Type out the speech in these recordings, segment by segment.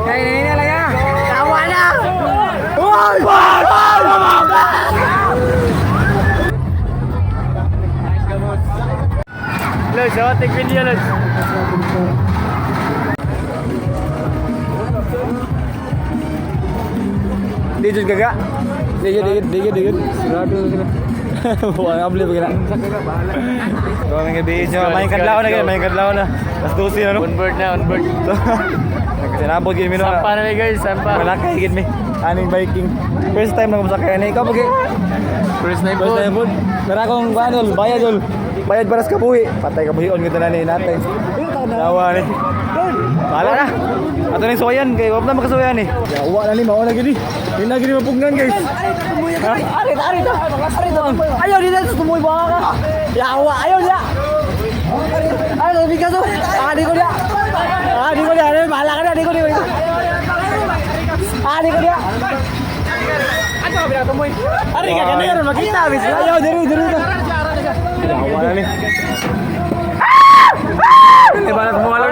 Kaya na lang ya. Tawa na. Uy! Uy! Lods, oh, take video, Lods. Di jud gaga. Di jud, di jud, di jud, di jud. Sigurado sila. Buang abli pa gina. Kung nga gabi nyo, may kadlaw na gid, may kadlaw na. Las 12 na no. On board na, on board. Nagsinabot gid mi no. Sampa na mi, guys, sampa. Wala kay gid mi. Aning biking. First time na ko masakay ani. Ikaw pagi. First time First po. time po. Meron akong kuan dol, bayad dol. Bayad para sa kabuhi. Patay kabuhion gid na ni natay. Tawa ni. Bahala na. Ato ning suwayan kay wala na makasuwayan ni. Yawa na ni mao na gid ni. Di na gid mapugnan, guys. Ha? Ari ta, ari ta. Ari ta. Ayaw di na tumuy ba ka. Yawa ayaw dia. Ay, sabi ka so. Ah, di ko dia. Ah, di ko dia. Bahala ka na, di ko dia. Ah, di ko dia. Ari ka ganun, makita bis. Ayaw, diri, diri ta. Yawa na ni. Di ba na kumuha?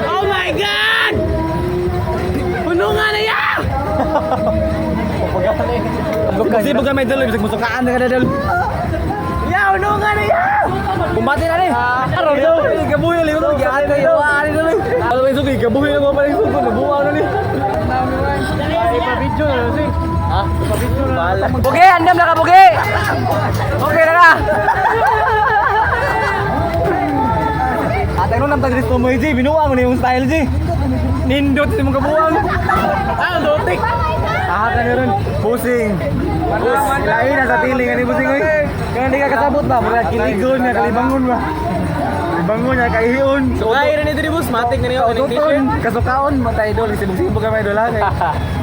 Oh my God! Puno nga na yan! Kasi pag may dalo, bisag musukaan na ka na dalo. Ya, puno nga na yan! Kumbate na ni. Aron daw, gabuhi na ligo, giaan na yawa ani dalo. Alam mo suki, gabuhi na ko pa rin suko, nabuwa na ni. Ay, pa-video na lang, Ha? Pa-video na lang. Bugi, andam na ka bugi. Okay na ka. Atay nung namtag mo G, binuang mo na yung style G. Nindot sa mong kabuang. Ah, dotik! Ah, ka ron. Pusing. Bus, lain na sa piling ani pusing oy. Kaya hindi ka kasabot ba? Murag kiligon nga kalibangon ba. Libangon nga kaihion. Ay, rin ito boss. Matik na niyo. Kaututon, kasukaon, matay idol, sibog-sibog ka may idol ha.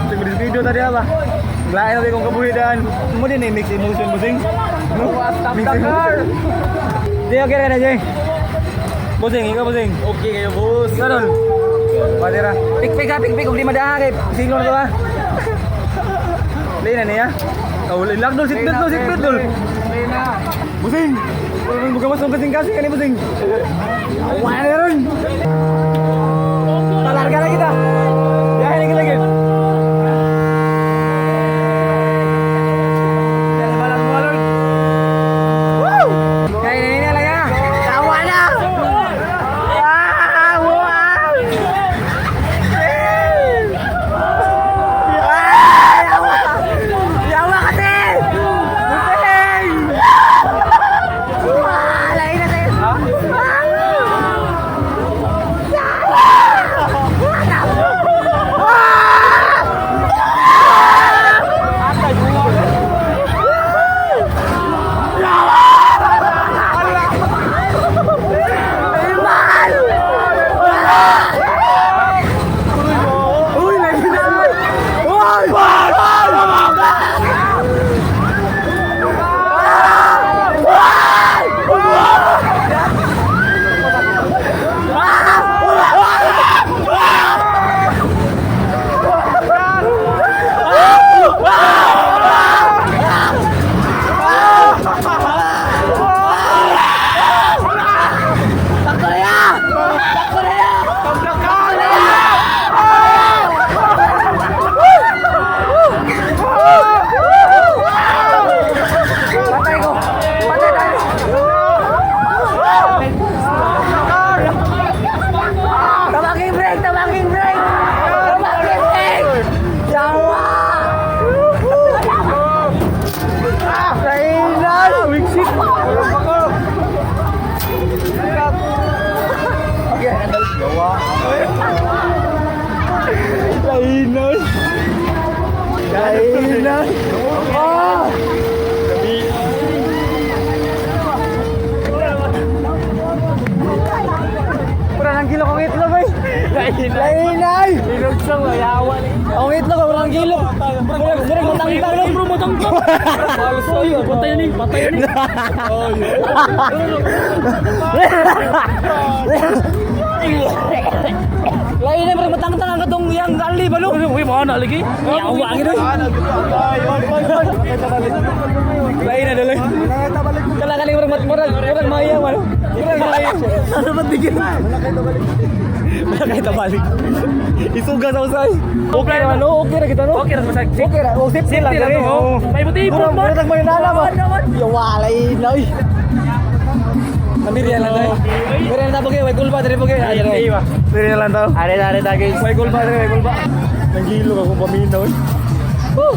Sibog video tadi ba? Lain na kong kabuhidan. Mo din eh, mix emotion busing. No? Stop Mix the car! emotion. Di okay ka na, Jay. Busing, ikaw busing. Okay kayo, boss. Ikaw dol. Patira. Pikpik ha, pikpik. Kung di madaha kay sino na to ha. Lain na niya. Oh, lock dol, seatbelt dol, seatbelt dol. Busing. Wala nang bugawas ng kasing-kasing ani busing. Wala na ron. Talarga na kita. Biyahe na kita lagi. Yan, balang mo, Lord. Woo! Kaya na na lang ah. Tawa na. Ah, wow. Ay, yawa. Yawa kasi. Busing. Wah, lain na tayo. Uy, lagi na. Uy! Patay ko. Patay tayo. Tamaking break! Tamaking break! Tamaking break! Yawa! Kainan! Wingsit! Kainan! Kainan! Ah! Pura ng kilo kong itlog ay. Lainay! Inugsong, yawa ni. Ang itlog, wala ng kilo. Murag, murag, matangtang lang. Bro, matangtang. Patay ni, patay ni. Lainay, murag matangtang ang katong yang ali ba no? Uy, mga na lagi. Yawa ang ito. Lainay, daloy. Kala ka murag, murag, murag maya, ano? Murag maya. Ano ba tigil? Wala kahit tabalik. Isuga sa usay. Okay ra no, okay ra kita no. Okay ra sa Okay ra, oh, safety lang Safety lang diri. to, Oh. May buti Mura man. mura tag marinala ba. Ya walay na oy. Namirya lang tayo. Mirya lang tayo way kulpa diri po kayo. Hindi ba? Diri na lang tayo. Are are ta, guys. Way kulpa diri, way kulpa. Nanghilo akong paminaw. Oy. Woo!